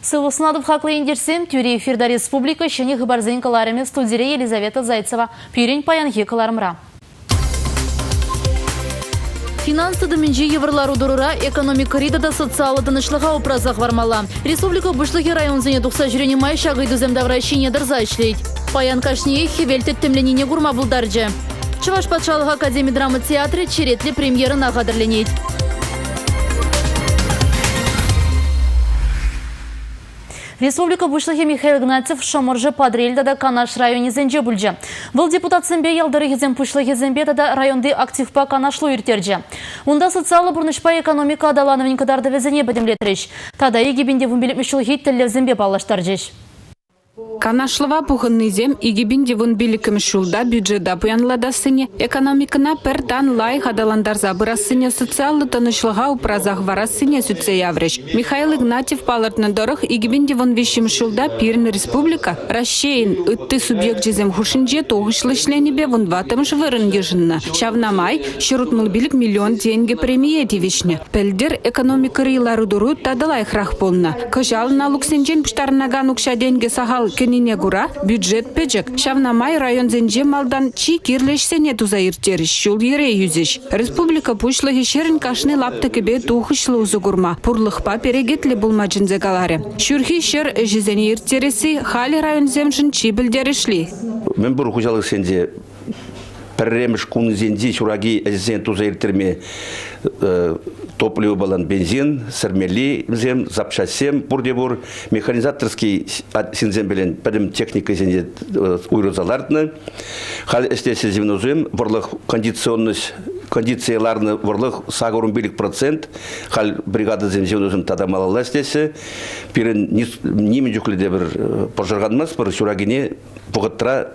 Сывлӑх сунатӑп хаклӑ ентешсем, тӳрӗ эфирта республика ҫӗнӗ хыпарсен кӑларӑмӗ студире Елизавета Зайцева. Пирӗн паянхи кӑларӑмра. Финанс тытӑмӗнчи йывӑр лару-тӑрура экономикӑри тата социаллӑ тӑнӑҫлӑха упраса хӑвармалла. Республика Пуҫлӑхӗ районсене тухса ҫӳренӗ май ҫак ыйтусем тавра ҫине тӑрса ӗҫлет. Паян кашниех хӗвел тӗттӗмленине курма пултарчӗ. Чӑваш патшалӑх академи драма театрӗ черетлӗ премьерӑна хатӗрленет. Республика Пуҫлӑхӗ Михаил Игнатьев Шӑмӑршӑ, Патӑрьел тата Канаш районӗсенче пулчӗ. Вӑл депутатсемпе, ял тӑрӑхӗсен пуҫлӑхӗсемпе тата районти активпа канашлу ирттерчӗ. Унта социаллӑ пурнӑҫпа экономика аталанӑвӗн кӑтартӑвӗсене пӗтӗмлетрӗҫ тата 2015 ҫулхи тӗллевсемпе паллаштарчӗҫ. Канашлӑва пухӑннисем 2015-мӗш ҫулта бюджета пуянлатассине, экономикӑна пӗр тан лайӑх аталантарса пырассине, социаллӑ тӑнӑҫлӑха упраса хӑварассине сӳтсе яврӗҫ. Михаил Игнатьев палӑртнӑ тӑрӑх, 2013-мӗш ҫулта пирӗн республика Раҫҫейӗн ытти субъекчӗсем хушшинче тухӑҫлӑ ӗҫленипе вунтӑваттӑмӗш вырӑн йышӑннӑ. Ҫавна май 165 миллион тенкӗ премие тивӗҫнӗ. Пӗлтӗр экономикӑри лару-тӑру тата лайӑхрах пулнӑ. Кӑҫал налуксенчен пуҫтарӑнакан укҫа-тенкӗ сахал кӗнине кура бюджет пӗчӗк. Ҫавна май районсенче малтан чи кирлӗ ӗҫсене туса ирттерӗҫ, ҫул-йӗре юсӗҫ. Республика Пуҫлӑхӗ ҫӗрӗн кашни лаптӑкӗпе тухӑҫлӑ усӑ курма, пурлӑхпа перекетлӗ пулма чӗнсе каларӗ. Ҫурхи ҫӗр ӗҫӗсене ирттересси халӗ районсемшӗн чи пӗлтерӗшли. Мӗнпур хуҫалӑхсенче пӗрремӗш кунсенчи ҫураки ӗҫӗсене туса ирттерме топливо балан бензин, сӗрмеллисем, запчастьсем пурте пур. Механизаторский ҫынсем пелен пӗтӗм техникӑсене уйрӑлса лартнӑ. Халь ӗҫлеҫҫӗ звеносем, вӑрлӑх кондиционность кондицие ларнӑ вӑрлӑх 85%. Халь бригадӑсем звеносем тата малалла ӗҫлеҫҫӗ. Пирӗн нимӗн чухлӗ те пӗр пӑшӑрханмастпӑр, ҫуракине вӑхӑтра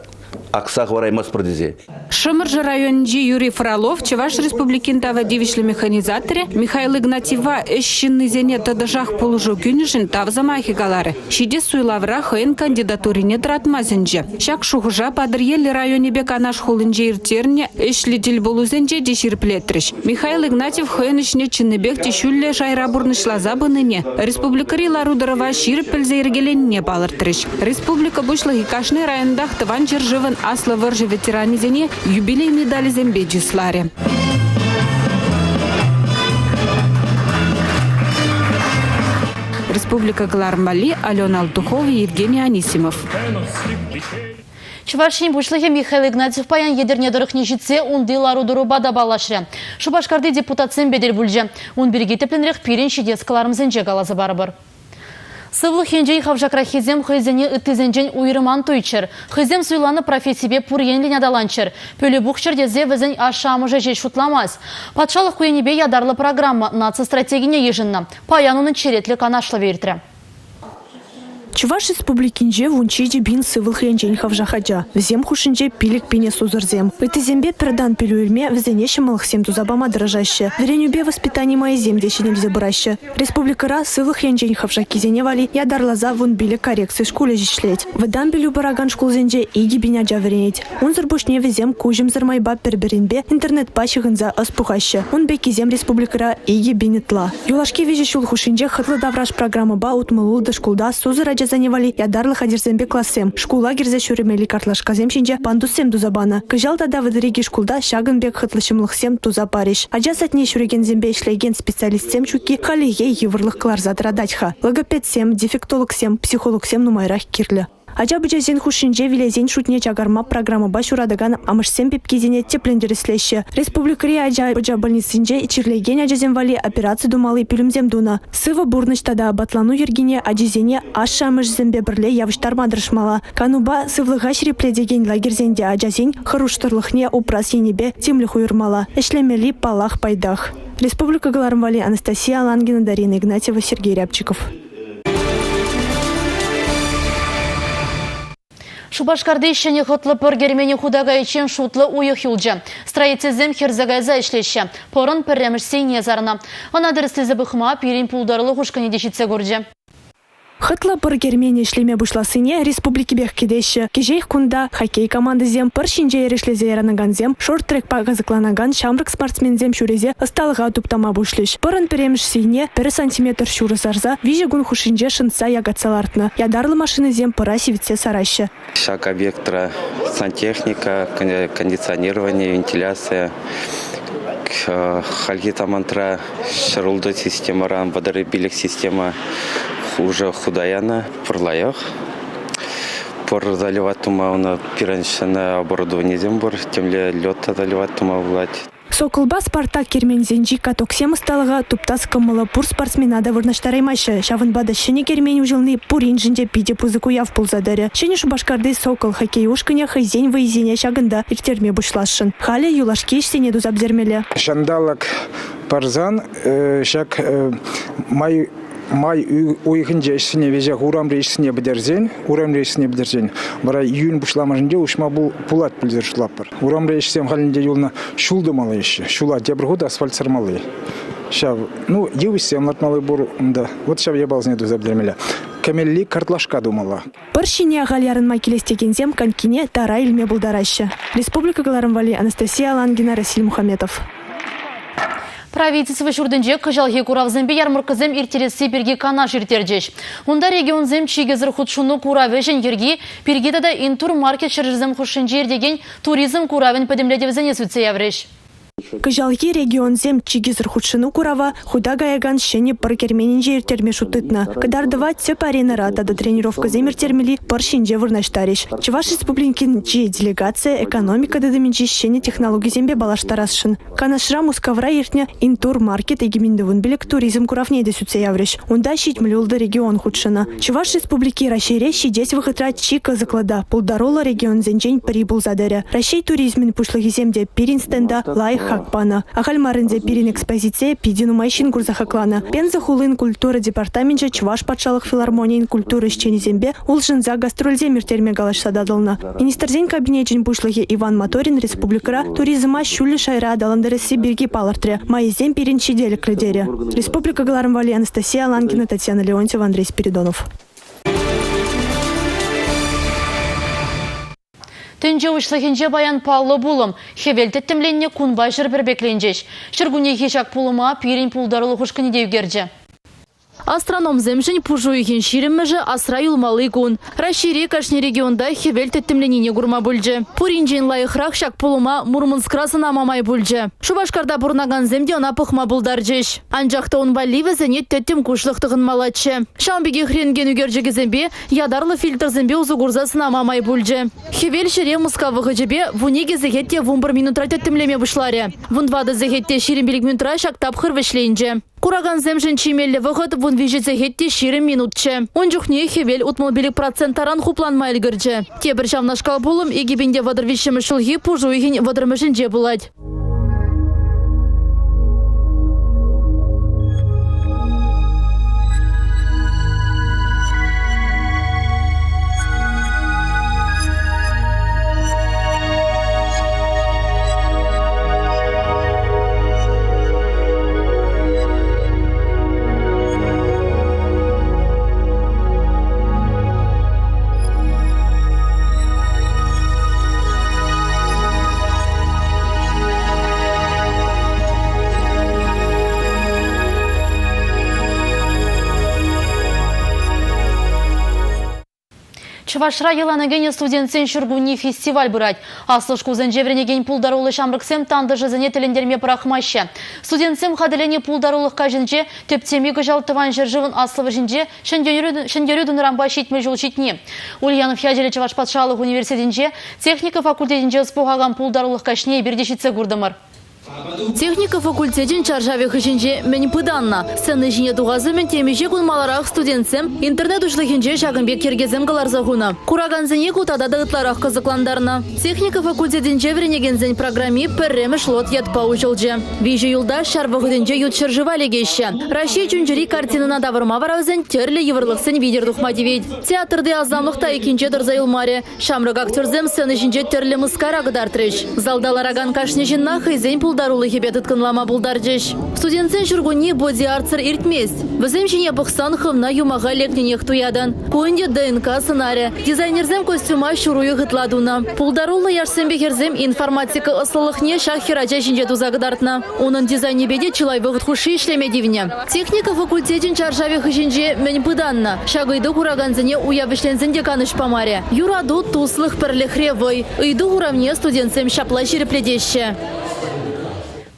акса хӑвараймастпӑр тесе. Шӑмӑршӑ районӗнчи Юрий Фролов Чӑваш Республикин тава тивӗҫлӗ механизаторӗ Михаил Игнатьева ӗҫ ҫыннисене тӑтӑшах пулӑшу кӳнӗшӗн тав сӑмахӗ каларӗ. Ҫитес суйлавра хӑйӗн кандидатурине тӑратма сӗнчӗ. Ҫак шухӑша Патӑрьел районӗпе Канаш хулинче ирттернӗ ӗҫлӗ тӗлпулусенче те ҫирӗплетрӗҫ. Михаил Игнатьев хӑйӗн ӗҫне чӑннипех те ҫӳллӗ шайра пурнӑҫласа пынине, республикӑри лару-тӑрӑва ҫирӗп пӗлсе йӗркеленине палӑртрӗҫ. Республика Пуҫлӑхӗ кашни районтах Тӑван ҫӗршывӑн Аслӑ вӑрҫӑ ветеранӗсене юбилей медалӗсемпе чысларӗ. Республика кӑларӑм валли Алена Алтухова, Евгений Анисимов. Чӑваш Ен Пуҫлӑхӗ Михаил Игнатьев паян Етӗрне тӑрӑхне ҫитсе унти лару-тӑрупа та паллашрӗ. Шупашкарти депутатсемпе тӗл пулчӗ. Ун пирки тӗплӗнрех пирӗн ҫитес кӑларӑмсенче каласа парӑпӑр. Сывлӑх енчен хавшакраххисем хӑйсене ыттисенчен уйрӑм ан туйччӑр. Хӑйсем суйланӑ профессипе пур енлӗн аталанччӑр. Пӗлӳ пухчӑр тесе вӗсен ашшӗ-амӑшӗ ҫеҫ шутламасть. Патшалӑх ку енӗпе ятарлӑ программа наци стратегине йышӑннӑ. Паян унӑн черетлӗ канашлӑвӗ иртрӗ. Чӑваш Республикинче 17 пин сывлӑх енчен хавшак ача. Вӗсем хушшинче 5 пине сусӑрсем. Ыттисемпе пӗр тан пӗлӳ илме вӗсене ҫӑмӑллӑхсем туса пама тӑрӑшаҫҫӗ. Вӗренӳпе воспитани майӗсем те ҫӗнелсе пыраҫҫӗ. Республикӑра сывлӑх енчен хавшаккисене валли ятарласа 15 коррекци шкулӗ ӗҫлет. Вӑтам пӗлӳ паракан шкулсенче 2000 ача вӗренет. Унсӑр пуҫне вӗсем куҫӑмсӑр майпа пӗр-пӗринпе интернетпа ҫыхӑнса ӑс пухаҫҫӗ. Ун пеккисем республикӑра 2000 ытла. Юлашки виҫӗ ҫул хушшинче Хӑтлӑ тавраш программӑпа 66 шкулта сусӑр ачасене валли ятарлӑ хатӗрсемпе классем, шкула кӗрсе ҫӳремелли картлашкасем ҫинче пандуссем туса панӑ. Кӑҫал тата 32 шкулта ҫакӑн пек хӑтлӑ ҫӑмӑллӑхсем туса парӗҫ. Ача садне ҫӳрекенсемпе ӗҫлекен специалистсем ҫукки хальлӗхе йывӑрлӑх кӑларса тӑратать-ха. Логопедсем, дефектологсем, психологсем нумайрах кирлӗ. Ача-пӑчасен хушшинче вилесен шутне чакарма программӑпа ҫуратакан амӑшсем пепкисене тӗплӗн тӗрӗслеҫҫӗ. Республикӑри ача-пӑча больницинче чирлекен ачасем валли операци тумалли пӳлӗмсем тунӑ. Сывӑ пурнӑҫ тата апатлану йӗркине ачисене ашшӗ-амӑшӗсемпе пӗрле явӑҫтарма тӑрӑшмалла. Канупа сывлӑха ҫирӗплетекен лагерьсен те ачасен хӑрушсӑрлӑхне упрас енӗпе тимлӗх уйӑрмалла. Ӗҫлемелли, паллах, пайтах. Республика кӑларӑм валли Анастасия Алангина, Дарина Игнатьева, Сергей Рябчиков. Шупашкарти ҫӗнӗ хӑтлӑ пӑр керменӗ хута кайиччен шутлӑ уйӑх юлчӗ. Строительсем хӗрсе кайса ӗҫлеҫҫӗ. Пӑрӑн пӗрремӗш сийне сарнӑ. Ӑна тӗрӗслесе пӑхма пирӗн пултарулӑх ушкӑнӗ те ҫитсе курчӗ. Хӑтлӑ пӑр керменӗ ӗҫлеме пуҫлассине республикипех кӗтеҫҫӗ. Кӗҫех кунта хоккей командисем, пӑр ҫинче эрешлесе ярӑнакансем, шорт-трекпа кӑсӑкланакан ҫамрӑк спортсменсем ҫӳресе ӑсталӑха туптама пуҫлӗҫ. Пӑрӑн пӗрремӗш сийне пӗр сантиметр ҫурӑ сарса виҫӗ кун хушшинче шӑнтса якатса лартнӑ. Ятарлӑ машинӑсем пӑра сивӗтсе сараҫҫӗ. Ҫак объектра сантехника, кондиционировани, вентиляция, хальхи самантра ҫӗрултӑ системӑран 35 система уже хута янӑ. Пӑр лайӑх. Пӑр заливать тума ӑна пирӗн ҫӗнӗ оборудованисем пур, темле лед та заливать тума пулать. Соколпа Спартак керменсенчи катоксем ӑсталӑха туптас кӑмӑллӑ пур спортсмена та вырнаҫтараймаҫҫӗ. Ҫавӑнпа та ҫӗнӗ кермен уҫӑлни пуриншӗн те питӗ пысӑк уяв пулса тӑрӗ. Ҫӗнӗ Шупашкарти Сокол хоккей ушкӑнӗ хӑйсен вӑййисене ҫакӑнта ирттерме пуҫласшӑн. Халӗ юлашки ӗҫсене туса пӗтермелле. Ҫанталӑк парсан ҫак май май уйӑхӗнче ӗҫсене веҫех урамри ӗҫсене пӗтерсен, урамри ӗҫсене пӗтерсен, вара июнь пуҫламӑшӗнче уҫма пулать пуль шутлатпӑр. Урамри ӗҫсем халӗнче юлнӑ ҫул тумалли ӗҫ. Ҫула тепӗр хут асфальт сармалли. Ҫав, ну, йывӑҫсем лартмалли пур унта. Вот ҫав япаласене туса пӗтермелле. Кӗмелли картлашка тумалла. Пӑр ҫине ахаль ярӑнма килес текенсем конькине тара илме пултараҫҫӗ. Республика кӑларӑм валли Анастасия Алангина, Расиль Мухаметов. Правительство ҫуртӗнче кӑҫалхи куравсемпе ярмӑрккӑсем ирттересси пирки канаш ирттерчӗҫ. Унта регионсем чикӗсӗр хутшӑну курав ӗҫӗн йӗрки пирки тата Интур-маркет ҫӗршывсем хушшинче иртекен туризм куравӗн пӗтӗмлетӗвӗсене сӳтсе яврӗҫ. Кӑҫалхи регионсем чикӗсӗр хутшӑну курава хута каякан ҫӗнӗ пӑр керменӗнче ирттерме шут тытнӑ. Кӑтартӑва тӗп аренӑра тата тренировкӑсем ирттермелли пӑр ҫинче вырнаҫтарӗҫ. Чӑваш Республикинчи делегацие экономика тытӑмӗнчи ҫӗнӗ технологисемпе паллаштарасшӑн. Канашра Мускавра иртнӗ Интур-маркет 2015 туризм куравне те сӳтсе яврӗҫ. Унта 70 ултӑ регион хутшӑннӑ. Чӑваш Республики Раҫҫейре ҫитес вӑхӑтра чи кӑсӑклӑ та пултаруллӑ регионсенчен пӗри пулса тӑрӗ. Раҫҫей туризмӗн пуҫлӑхӗсем те пирӗн стенда лайӑх хак панӑ. Ахаль мар ӗнтӗ пирӗн экспозицие питӗ нумай ҫын курса хакланӑ. Пенза хулин культура департаменчӗ Чӑваш патшалӑх филармонийӗн культура ӗҫченӗсемпе улшӑнса гастрольсем ирттерме калаҫса татӑлнӑ. Министрсен Кабинечӗн пуҫлӑхӗ Иван Моторин республикӑра туризма ҫӳллӗ шайра аталантарасси пирки палӑртрӗ. Майӗсем пирӗн ҫителӗклӗ терӗ. Республика кӑларӑм валли Анастасия Аланкина, Татьяна Леонтьева, Андрей Спиридонов. Тӗнче уҫлӑхӗнче паян паллӑ пулӑм. Хӗвел тӗттӗмленнӗ кунпа ҫӗр пӗрпекленчӗҫ. Ҫуркуннехи ҫак пулӑма пирӗн пултарулӑх ушкӑнӗ те ӳкерчӗ. Астрономсемшӗн пуш уйӑхӗн ҫирӗммӗшӗ асра юлмалли кун. Раҫҫейри кашни регионта хӗвел тӗттӗмленине курма пулчӗ. Пуринчен лайӑхрах ҫак пулӑма Мурманскра сӑнама май пулчӗ. Шупашкарта пурӑнакансем те ӑна пӑхма пултарчӗҫ. Анчах та ун валли вӗсене тӗттӗм куҫлӑх тӑхӑнмаллаччӗ. Ҫавӑн пекех рентген ӳкерчӗкӗсемпе, ятарлӑ фильтрсемпе усӑ курса сӑнама май пулчӗ. Хӗвел ҫӗре Мускав вӑхӑчӗпе 12 сехет те 11 минутра тӗттӗмлеме пуҫларӗ. 14 сехет те 25 минутра ҫак тапхӑр вӗҫленчӗ. Куракансемшӗн чи меллӗ вӑхӑт 13 сехет те 20 минутчӗ. Ун чухне хӗвел 65 процент таран хупланма ӗлкӗрчӗ. Тепӗр ҫавнашкал пулӑм 2033 ҫулхи пуш уйӑхӗн вӑтӑрмӗшӗнче пулать. Чӑвашра йӑлана кӗнӗ студентсен ҫуркунни фестиваль пырать. Аслӑ шкулсенче вӗренекен пултаруллӑ ҫамрӑксем тантӑшӗсене тӗлӗнтерме пӑрахмаҫҫӗ. Студентсем хатӗрленӗ пултарулӑх каҫӗнче тӗп теми кӑҫал Тӑван ҫӗршывӑн Аслӑ вӑрҫинче ҫӗнтерӳ тунӑранпа 70 ҫул ҫитни. Ульянов ячӗллӗ Чӑваш патшалӑх университетӗнче техника факультетӗнче ӑс пухакан пултарулӑх каҫне эпир те ҫитсе куртӑмӑр. Техника факультечӗн чаршавӗ хыҫӗнче мӗн пытаннӑ? Сцена ҫине тухас умӗн темиҫе кун маларах студентсем интернет уҫлӑхӗнче ҫакӑн пек йӗркесем кӑларса хунӑ. Куракансене ку тата та ытларах кӑсӑклантарнӑ. Техника факультетӗнче вӗренекенсен программи пӗрремӗш лот ятпа уҫӑлчӗ. Виҫӗ юлташ ҫар вӑхӑтӗнче ют ҫӗршыва лекеҫҫӗ. Раҫҫей чун-чӗри картинӑна тавӑрма вара вӗсен тӗрлӗ йывӑрлӑхсен витӗр тухма тивет. Театрти асамлӑх та айккинче тӑрса юлмарӗ. Ҫамрӑк актерсем сцена ҫинче тӗрлӗ мыскара кӑтартрӗҫ. Залта ларакан кашни ҫынна хӑйсен пултарулӑхӗ. пултарулӑхӗпе тыткӑнлама пултарчӗҫ. Студентсен ҫуркунни боди-артсӑр иртмест. Вӗсем ҫине пӑхсан хӑвна юмаха лекнӗнех туятӑн. Ку ӗнтӗ ДНК сӑнарӗ. Дизайнерсем костюма ҫур уйӑх ытла тунӑ. Пултаруллӑ яшсемпе хӗрсем информатика ӑслӑлӑхне ҫак хӗрача ҫинче туса кӑтартнӑ. Унӑн дизайнӗпе те чылай вӑхӑт хушши ӗҫлеме тивнӗ. Техника факультечӗн чаршавӗ хыҫӗнче мӗн пытаннӑ? Ҫак ыйту куракансене уяв вӗҫленсен те канӑҫ памарӗ. Юрату, туслӑх, пӗрлӗхре вӑй. Ыйту хуравне студентсем ҫапла ҫирӗплетеҫҫӗ.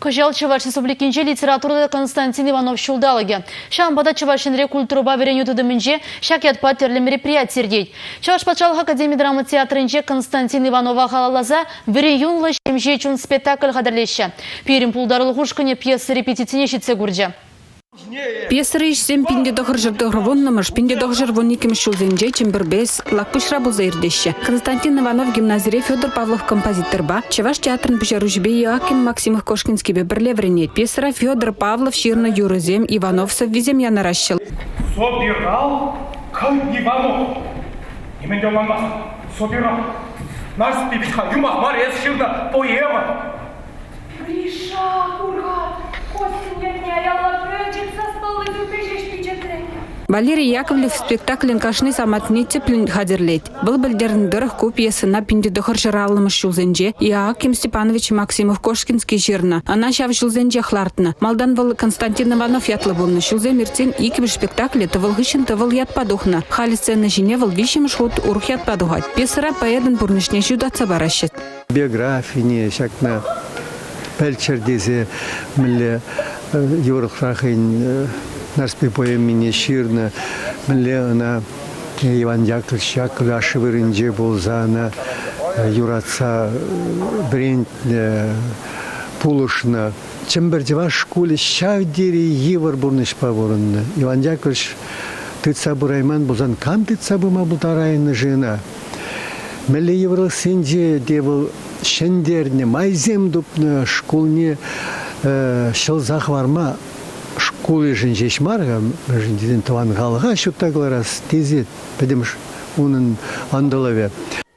Кӑҫал Чӑваш Республикинче литература Константин Иванов ҫулталӑкӗ. Ҫавӑнпа та Чӑваш Енре культурӑпа вӗренӳ тытӑмӗнче ҫак ятпа тӗрлӗ мероприяти иртет. Чӑваш патшалӑх академи драма театрӗнче Константин Иванова халалласа Вӗри юнлӑ ҫемҫе чун спектакль хатӗрлеҫҫӗ. Пирӗн пултарулӑх ушкӑнӗ пьеса репетицине ҫитсе курчӗ. Пьесӑри ӗҫсем 1990-мӗш, 1912-мӗш ҫулсенче Чӗмпӗрпе Слакпуҫра пулса иртеҫҫӗ. Константин Иванов гимназире Федор Павлов композиторпа, Чӑваш театрӗн пуҫаруҫипе Иоаким Максимов-Кошкинскипе пӗрле вӗренет. Пьесӑра Федор Павлов ҫырнӑ юрӑсем, Иванов сӑввисем янӑраҫҫӗ. Собирал К. Иванов. Нимӗн те ӑнланмастӑп. Собирал. Нарспи вӗт-ха юмах мар, эс ҫырнӑ поэма. Гриша, кур-ха, Костьӑн ятне аяла пӗчӗк саспаллисемпе ҫеҫ пичетленӗ. Валерий Яковлев спектаклӗн кашни самантне тӗплӗн хатӗрлет. Вӑл пӗлтернӗ тӑрӑх, ку пьесӑна 1950-мӗш ҫулсенче Иоаким Степанович Максимов-Кошкинский ҫырнӑ. Ӑна ҫав ҫулсенчех лартнӑ. Малтан вӑл Константин Иванов ятлӑ пулнӑ. Ҫулсем иртсен иккӗмӗш спектаклӗ Тӑвӑл хыҫҫӑн тӑвӑл ятпа тухнӑ. Халӗ сцена ҫине вӑл виҫҫӗмӗш хут урӑх ятпа тухать. Пьесӑра поэтӑн пурнӑҫне ҫутатса параҫҫӗ. Биографине ҫакна пӗлччӗр тесе мӗнле йывӑрлӑхра хӑйӗн Нарспи поэмине ҫырнӑ, мӗнле ӑна Иван Яковлевич Яковлев ашшӗ вырӑнӗнче пулса ӑна юратса вӗрентнӗ, пулӑшнӑ. Чӗмпӗр чӑваш шкулӗ ҫав тери йывӑр пурнӑҫпа пурӑннӑ. Иван Яковлевич тытса пырайман пулсан кам тытса пыма пултарайнӑ-ши ӑна? Мӗнле йывӑрлӑхсенче те вӑл ҫӗнтернӗ, майсем тупнӑ шкулне ҫӑлса хӑварма шкулӗшӗн ҫеҫ мар-ха, мӗншӗн тесен тӑван халӑха ҫутта кӑларас тесе пӗтӗм унӑн ӑнтӑлӑвӗ.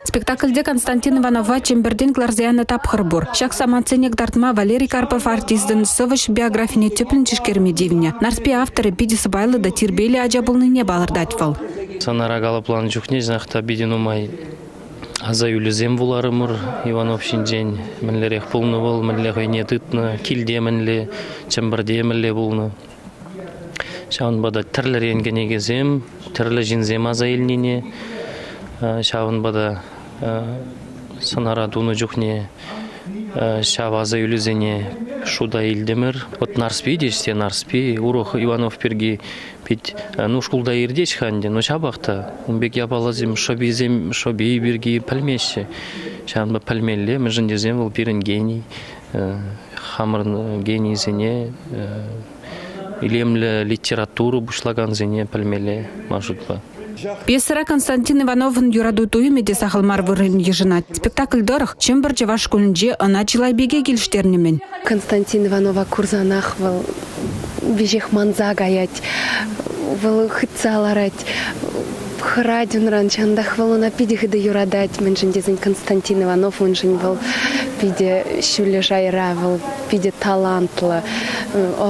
Спектакльте Константин Иванова Чӗмпӗртен кӑларса янӑ тапхӑр пур. Ҫак самантсене кӑтартма Валерий Карпов артистӑн сӑвӑҫ биографине тӗплӗн тишкерме тивнӗ. Нарспи авторӗ питӗ сӑпайлӑ та тирпейлӗ ача пулнине палӑртать вӑл. Сӑнара калӑпланӑ чухне чӑнах та питӗ нумай аса илӳсем вуларӑмӑр Иванов ҫинчен. Мӗнлерех пулнӑ вӑл, мӗнле хӑйне тытнӑ, килте мӗнле, Чӗмпӗрте мӗнле пулнӑ. Ҫавӑнпа та тӗрлӗрен кӗнекесем, тӗрлӗ ҫынсем аса илнине, ҫавӑнпа та сӑнара тунӑ чухне ҫав аса илӳсене шута илтӗмӗр. Вот Нарспи теҫ те Нарспи, урӑх Иванов пирки Пит, ну, шкулта иртет-ха ӗнтӗ, но ҫапах та ун пек япаласем шӑписем, шӑпи пирки пӗлмеҫҫӗ. Ҫавӑнпа пӗлмелле, мӗншӗн тесен вӑл пирӗн гений. Хамӑрӑн генийсене, илемлӗ литература пуҫлакансене пӗлмелле ман шутпа. Пьесӑра Константин Ивановӑн юрату туйӑмӗ те сахал мар вырӑн йышӑнать. Спектакль тӑрӑх Чӗмпӗр чӑваш шкулӗнче ӑна чылай пике килӗштернӗ-мӗн. Константин Иванова курсанах вӑл веҫех манса каять, вӑл хытса ларать, хӑрать унран. Ҫавӑнтах вӑл ӑна питӗ хытӑ юратать, мӗншӗн тесен Константин Иванов уншӑн вӑл питӗ ҫӳллӗ шайра, вӑл питӗ талантлӑ,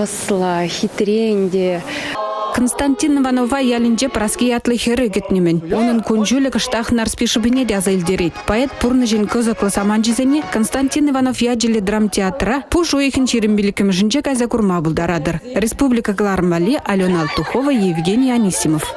ӑслӑ, хитре ӗнтӗ. Константин Иванова ялӗнче Праски ятлӑ хӗрӗ кӗтнӗ-мӗн. Унӑн кун-ҫулӗ кӑштах Нарспи шӑпине те аса илтерет. Поэт пурнӑҫӗн кӑсӑклӑ саманчӗсене Константин Иванов ячӗллӗ драмтеатра пуш уйӑхӗн 25-мӗшӗнче кайса курма пултаратӑр. Республика кӑларӑм валли Алена Алтухова, Евгений Анисимов.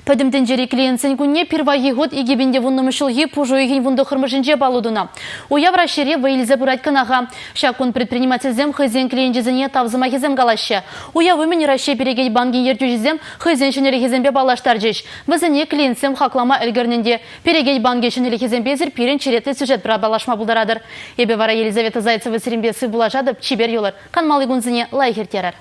Пӗтӗм тӗнчери клиентсен кунне пирвайхи хут 2010 ҫулхи пуш уйӑхӗн 19-мӗшӗнче паллӑ тунӑ. Уяв Раҫҫейре вӑй илсе пырать кӑна-ха. Ҫак кун предпринимательсем хӑйсен клиенчӗсене тав сӑмахӗсем калаҫҫӗ. Уяв умӗн Раҫҫей Перекет банкӗн ертӳҫисем хӑйсен ҫӗнӗлӗхӗсемпе паллаштарчӗҫ. Вӗсене клиентсем хаклама ӗлкӗрнӗ те. Перекет банкӗ ҫӗнӗлӗхӗсемпе эсир пирӗн черетлӗ сюжетра паллашма пултаратӑр. Эпӗ вара Елизавета Зайцева сирӗнпе сывпуллашатӑп. Чипер юлӑр. Канмалли кунсене лайӑх ирттерӗр.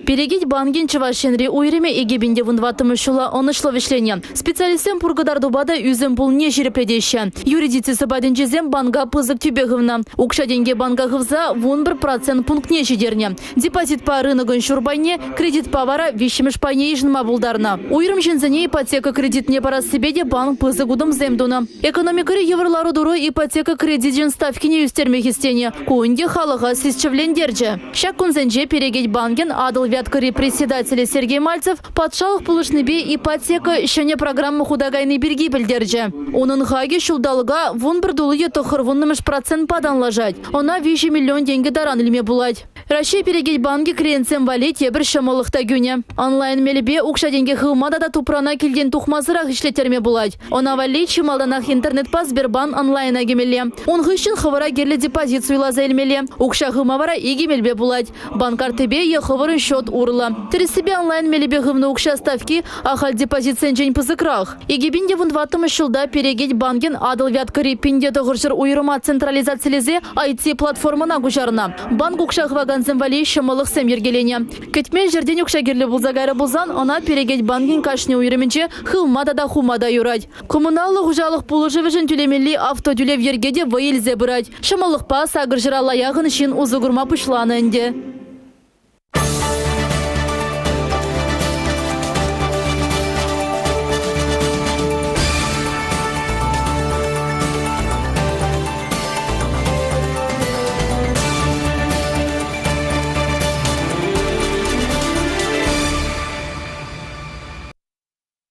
Перекет банкӗн Чӑваш Енри уйрӑмӗ 2014 ҫула ӑнӑҫлӑ вӗҫленӗ. Специалистсем пур кӑтартупа та ӳсӗм пулнине ҫирӗплетеҫҫӗ. Юридици сӑпатӗнчисем банка пысӑк тӳпе хывнӑ. Укҫа-тенке банка хывса 11 процент пунктне ҫитернӗ. Депозитпа рынокӑн ҫур пайне, кредитпа вара виҫҫӗмӗш пайне йышӑнма пултарнӑ. Уйрӑм ҫынсене ипотека кредитне парассипе те банк пысӑк утӑмсем тунӑ. Экономикӑри йывӑр лару-тӑру ипотека кредичӗн ставкине ӳстерме хистенӗ. Ку ӗнтӗ халӑха сисчӗвлентерчӗ. Ҫак кунсенче Перекет банкӗн Атӑл-Вяткӑри председателӗ Сергей Мальцев патшалӑх пулӑшнипе ипотека ҫӗнӗ программа хута кайни пирки пӗлтерчӗ. Унӑн хакӗ ҫулталӑка 11,90 процентпа танлашать. Ӑна 3 миллион тенкӗ таран илме пулать. Раҫҫей Перекет банкӗ клиентсем валли тепӗр ҫӑмӑллӑх та кӳнӗ. Онлайн мелӗпе укҫа-тенкӗ хывма тата тупрана килтен тухмасӑрах ӗҫлеттерме пулать. Ӑна валли чи малтанах интернетпа Сбербанк онлайна кӗмелле. Ун хыҫҫӑн хӑвӑра кирлӗ депозит суйласа илмелле. Укҫа хывма вара икӗ мелпе пулать: банк карттипе е хӑвӑрӑн счет урлӑ. Тӗрӗссипе онлайн мелӗпе хывнӑ укҫа ставки ахаль депозитсенчен пысӑкрах. 2014 ҫулта Перекет банкӗн Атӑл-Вяткӑри 1900 уйрӑма централизацилесе IT-платформӑна куҫарнӑ. Банк укҫа хывакансем валли ҫӑмӑллӑхсем йӗркеленӗ. Кӗтмен ҫӗртен укҫа кирлӗ пулса кайрӗ пулсан ӑна Перекет банкӗн кашни уйрӑмӗнче хывма тата хума та юрать. Коммуналлӑ хуҫалӑх пулӑшӑвӗшӗн тӳлемелли автотӳлев йӗрке те вӑй илсе пырать. Ҫӑмӑллӑхпа сакӑр ҫӗр алла яхӑн ҫын усӑ курма пуҫланӑ ӗнтӗ.